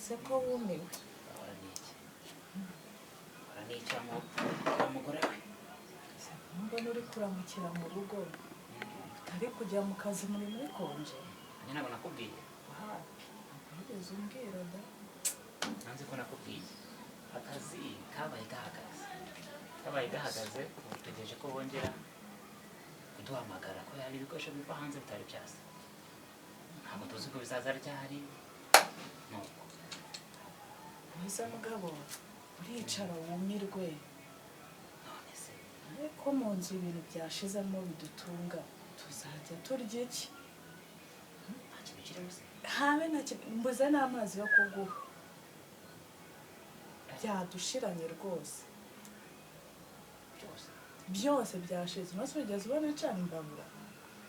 Se ko wumiwe? Ahora ni iki? Ahora ni iki wa mugore we? Se mbona uri kuramukira mu rugo, utari kujya mu kazi, muri congé? Nanjye ntabwo nakubwiye. Wapi, ntabwo wigeze umbwira da. Nanze ko nakubwiye. Akazi kabaye gahagaze, kabaye gahagaze. Ubu dutegereje ko bongera kuduhamagara, ko hari ibikoresho biva hanze bitari byasa. Ntabwo tuzi ko bizaza ryari, nuko. Mwiza mugabo, uricara wumirwe. None se? Ariko mu nzu ibintu byashizemo bidutunga, tuzajya turya iki? Nta kintu kirimo se? Habe na kimwe, mbuze n'amazi yo kuguha, byadushiranye rwose. Byose? Byose byashize. Umunsi wigeze ubona ncana imbabura?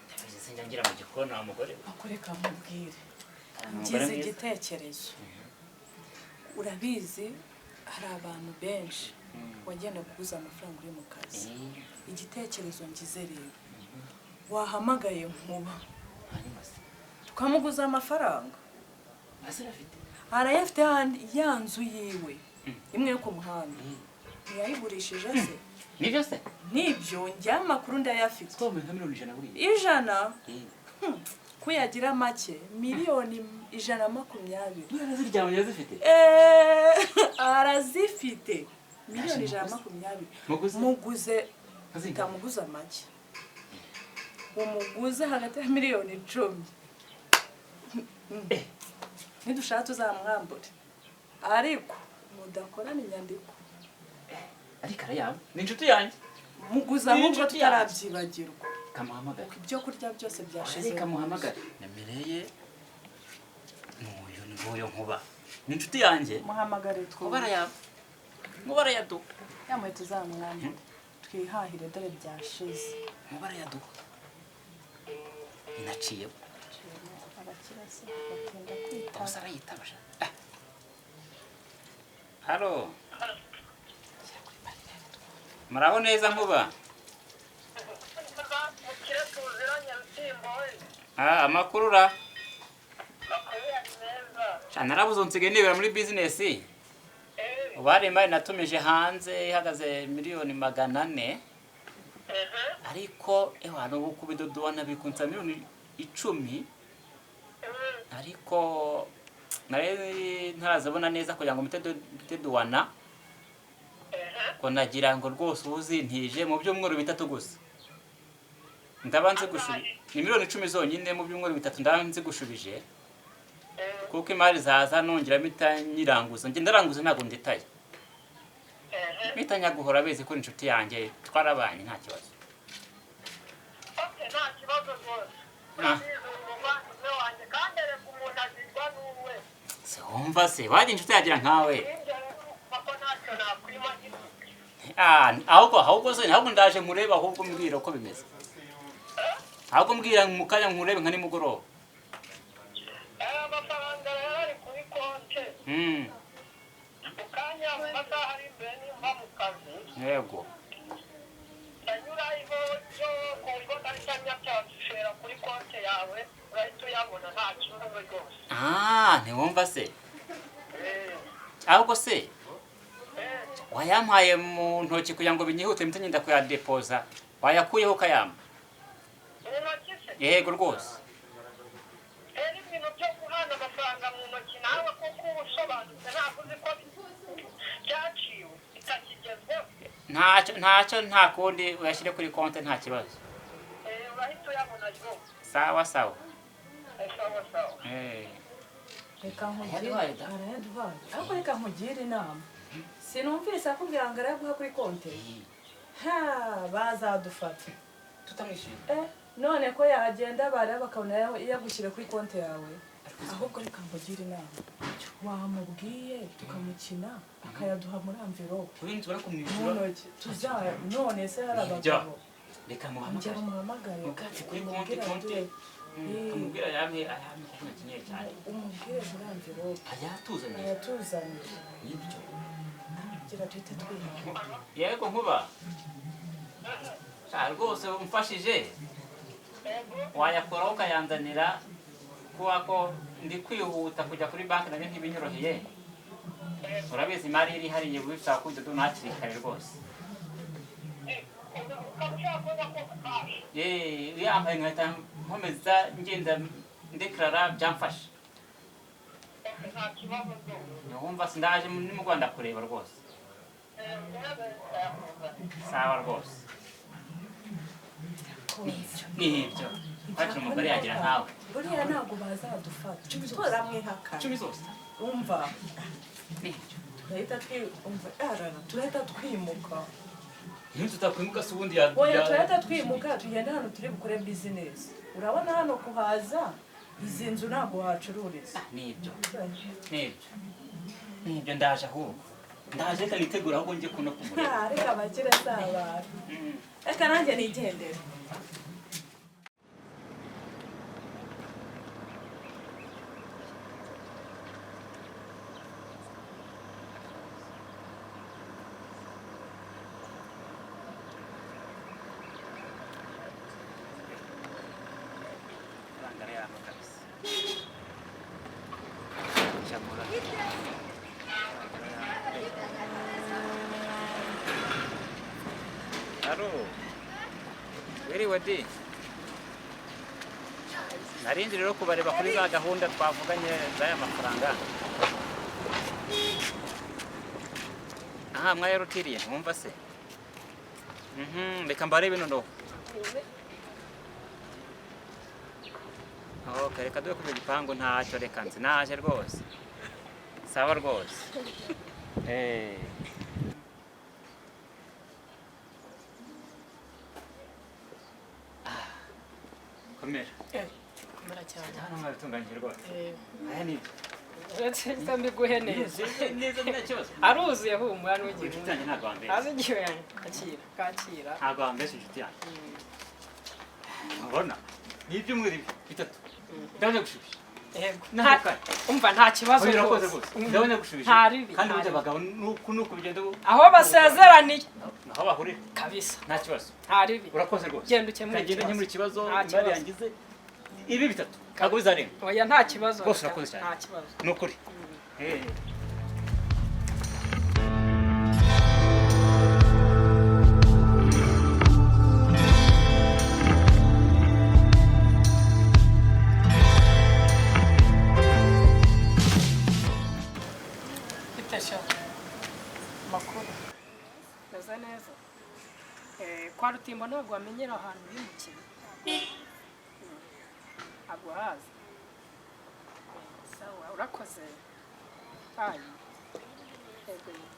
Ndabizi, sinjya ngira mu gikoni, wa mugore we. Akoreka nkubwire. Umugore Ngize mwiza. igitekerezo. Urabizi, hari abantu benshi wagenda kuguza amafaranga uri mu kazi. Igitekerezo ngize rero, wahamagaye Nkuba, Hanyuma se? tukamuguza amafaranga. Ase arafite? Arayafite, handi ya nzu yiwe imwe yo ku muhanda, ntiyayigurishije se? Nibyo se? Nibyo, njye amakuru ndayafite. Twamuye nka miliyoni 100 buriya. 100? Kuyagira make, miliyoni 120. Buriya ziryamye yazifite. Arazifite, miliyoni 120. Muguze? Muguze. Nkazingahe? Utamuguza make, umuguze hagati ya miliyoni 10. Nidushaka tuzamwambure, ariko mudakorana inyandiko. Ariko arayamba, ni inshuti yanjye. Muguze Ni ahubwo inshuti yanjye. tutarabyibagirwa. Kamuhamagare. Ibyo kurya byose byashize. Reka muhamagare, nimero ye n'uyu nguyu. Nkuba ni inshuti yanjye. Muhamagare. Nkuba Twumve. arayamba, Nkuba arayaduha. Yamuye tuzamwambure, twihahire, dore byashize. Nkuba arayaduha, inaciyemo. Abakire se batinda kwitaba? Gusa arayitaba sha. Ah. Halo, muraho neza, Nkuba? Mukire tuziranye, Rutimbo we. Ah, amakuru ra? Makuru yari meza. Sha, narabuze, nsigaye nibera muri bizinesi. Ubu hari imari natumije hanze ihagaze miliyoni 400. Ariko ewa, nubu kubidodowa bikunsa miliyoni 10. Ariko nari ntarazibona neza kugira ngo mpite duwana, ko nagira ngo rwose uzintije mu byumweru 3 gusa ndaba nzigushubije. Ni miliyoni 10 zonyine, mu byumweru 3 ndaba nzigushubije, kuko imari zaza nongera mpita nyiranguza. Njye ndaranguza, ntabwo ndetaye. Mpita nyaguhora bezi ko inshuti yanjye, twarabanye, nta kibazo. Okay, nta kibazo rwose. Ah. Urabizi, uri umuvandimwe wanjye, kandi erega umuntu agirwa n'uwe. Se wumva se wajya inshuti yagira nkawe? Ibyo rero urumva ko ntacyo nakwima gifite. Ah, ahubwo se, ahubwo ndaje nkurebe, ahubwo mbwira uko bimeze, ahubwo mbwira mu kanya nkurebe nka nimugoroba. Amafaranga rero ari kuri konte. Mu kanya, mu masaha ari imbere, nimva mu kazi, ndanyura ivo yo ku buryo ndahita nyatransfera kuri konte yawe, urahita uyabona, nta kibazo rwose. Ah, ntiwumva se? Ahubwo se wayampaye mu ntoki kugira ngo binyihute, mpite ngenda kuyadepoza? Wayakuyeho ukayampa? Mu ntoki se? Yego rwose. Rero ibintu byo guhana amafaranga mu ntoki, nawe kuko uba usobanutse, ntabwo uzi ko byaciwe, bitakigezweho? Ntacyo, ntacyo, nta kundi, uyashyire kuri konti, nta kibazo. Urahita uyabona rwose. Sawa sawa. Sawa sawa. Reka nkugire. Arayaduhaye da. Arayaduhaye, ariko reka nkugire inama. Sinumvise akubwira ngo arayaguha kuri konti? Ha, bazadufata. Tutamwishyuye. None ko yagenda bareba bakabona yagushyira kuri konti yawe. Ahubwo reka nkugire inama, wamubwiye tukamukina akayaduha muri enveloppe. Kuri nitubara Mu kumwishyura. ntoki tuza. None se hari Nibyo. abagabo? Reka Ongera muhamagare. umuhamagare. Mukati kuri konti. Umubwire Konti. aduhe. Kamubwira ayampe, ayampe kuko nakenyeye cyane. Umubwire muri enveloppe. Ayatuzaniye. Ayatuzanire. Nibyo. Gira duhite twihaha. Yego Nkuba. Sha, rwose umfashije, wayakoraho ukayanzanira. Kuba ko ndi kwihuta kujya kuri banki nabyo ntibinyoroheye. Urabizi imari iri hariya bisaba ko udodo hakiri kare rwose. Ukaba ushaka kubona ko cash? Yeee, yambaye nkahita nkomeza ngenda ndekarara, byamfasha. Nta kibazo rwose. Wumva sindaje ni mu Rwanda kureba rwose. Sawa rwose, nibyo kwakira umugore yagira nkawe. Buriya ntabwo bazadufata, turamwihakana. 10 zose. Umva. Nibyo. Turahita umva, arara, turahita twimuka. Iyo tutakwimuka se ubundi ya Oya, turahita twimuka tugende hano turi bukore bizinesi. Urabona hano kuhaza izi nzu ntabwo wahacururiza. Nibyo, nibyo, nibyo, ndaje ahubwo, ndaje, reka nitegura ahubwo njye kuno kumureba. Ah, reka abakire si abantu. Reka nanjye nigendere. Amafaranga arayamba kabisa. Shamura. Alo. Wiriwe di. Narindi rero kubareba kuri za gahunda twavuganye z'aya mafaranga. Aha mwayarutiriye ntumva se? Reka mbarebe noneho. Ok, reka dube kuri gipangu ntacyo, reka nzi naje rwose. Sawa rwose. Eh. Ah, komera. Komera cyane. Hano mwabitunganyije rwose. Aya ni ibyo. Uretse ko mbiguhe neza. Neza, nta kibazo. Aruzuye, humura, ntugire. Inshuti yanjye ntabwo wambeshya. Azi igihe kakira kakira. Ntabwo wambeshya, inshuti yanjye. Ubona? Ni ibyumweru 3. Ndabona gushubije. Yego. Nta kare. Umva, nta kibazo. Oya, urakoze rwose. rwose. Ndabona gushubije. Nta ribi. Kandi Nta burya ribi. abagabo nuku nuku bigenda Aho basezeraniye. Aho bahurira. Kabisa. Nta kibazo. Nta ribi. Urakoze rwose. Genda ukemure Kagenda ikibazo. nkemura ikibazo. Nta Imari kibazo. yangize ibi 3 ntabwo bizarenga. Oya, nta kibazo. Rwose urakoze cyane. Nta kibazo. Ni ukuri. Eh. Bite sha? Makuru. Meze neza. Kwa Rutimbo ntabwo wamenyera ahantu bimukiye. Ntabwo hazi. Sawa, urakoze. Ayi. Yego. Yego.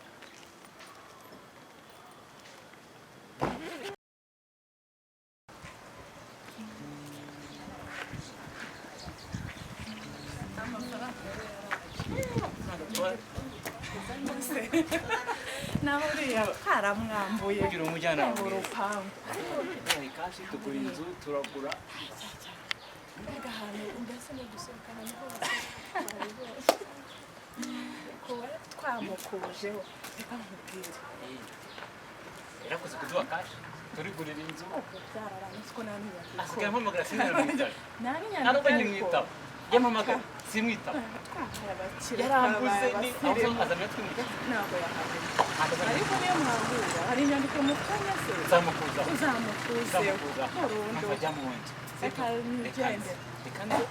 Nawe uriya karamwambuye. Kugira umujyanama mu mwiza. rupangu. Cash tugura inzu, turagura. Mbega ahantu, mbese ni gusohokana niho barabibonye kuba twamukujeho. Reka nkubwire. Yarakoze kuduha cash turigurira inzu. Ubwo byararanze ko nta n'inyandiko. Asigaye ampamagara sinamwitaba. Nta Nta nubwo n'inyandiko. nkimwitaba, yampamagara simwitaba. Twabaye abakire. Yarambuze ni twabaye aho abasirimu. azamenya twimwitaba. Ntabwo yahamenya, ariko niyo mwahura hari inyandiko mufitanye se? Nzamukuzaho. Uzamukuzeho. Nzamukuzaho. Burundu. Nkajya mu nzu. Reka nigende. Reka nze.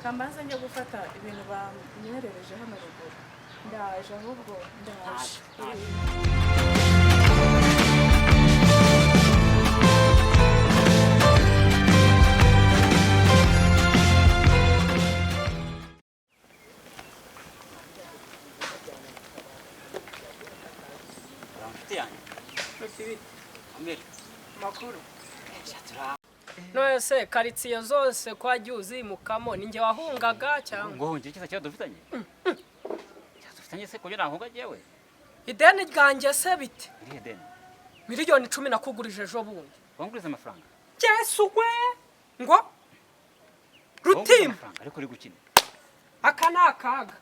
Kambanza njya gufata ibintu banyoherereje hano ruguru. Ndaje ahubwo, ndaje. Ndaje. Inshuti yanjye. Amere. Makuru. Turi None se karitsiye zose ko wagiye uzimukamo, ni njye wahungaga cyangwa? Ngo njye kiza kibazo dufitanye? Kibazo dufitanye se kugira ngo ahunga Ideni ryanjye se bite? Irihe deni? 10 miliyoni nakugurije ejo bundi. Wanguriza amafaranga? Yesu we! Ngo Wanguriza Rutimba. amafaranga, ariko uri gukina. Aka ni akaga.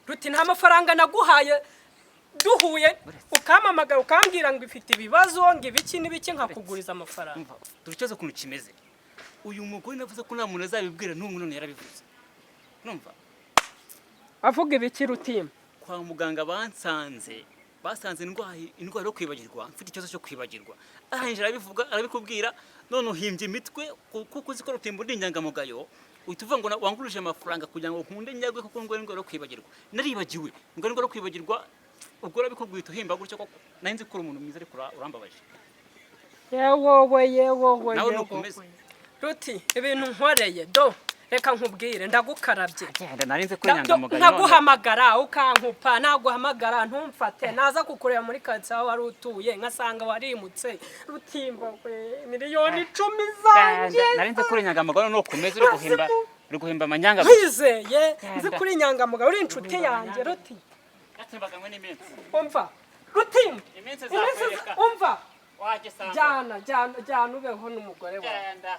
Ruti, nta mafaranga naguhaye duhuye, ukampamagara ukambwira ngo ifite ibibazo, ngo ibiki n'ibiki, nkakuguriza amafaranga. Umva, dore ikibazo ukuntu kimeze. Uyu mugore navuze ko nta muntu azabibwira n'umwe, none yarabivuze. Numva. Avuga ibiki, Rutimbo? Kwa muganga bansanze, basanze indwara yo kwibagirwa, mfite ikibazo cyo kwibagirwa. Arangije arabivuga, arabikubwira, none uhimbye imitwe kuko uzi ko Rutimbo ndi inyangamugayo, uhita uvuga ngo wangurije amafaranga kugira ngo nkunde nyagwe, kuko ndwara indwara yo kwibagirwa. Naribagiwe, ndwara indwara yo kwibagirwa. Ubwo urabikubwira uhita uhimba gutyo koko? Nari nzi ko uri umuntu mwiza, ariko urambabaje. Yewowe, yewowe! Nawe Yewowe! nukomeze. Ruti, ibintu nkoreye do, reka nkubwire, ndagukarabye. Genda, nari nzi ko uri inyangamugayo none. Nkaguhamagara ukankupa, naguhamagara ntumfate, naza kukureba muri karitsiye aho wari utuye nkasanga warimutse. Rutimbo we, 10 miliyoni zanjye! Genda, nari nzi ko uri inyangamugayo, none ukomeze uri guhimba, uri guhimba amanyanga gusa. Nkwizeye, nzi kuri inyangamugayo, uri inshuti yanjye, Ruti. Yatembaganywe n'iminsi. Umva, Rutimbo. Iminsi Iminsi izakwereka. Umva. Wagisanga. Jyana, jyana, jyana, ubeho n'umugore wawe. Genda.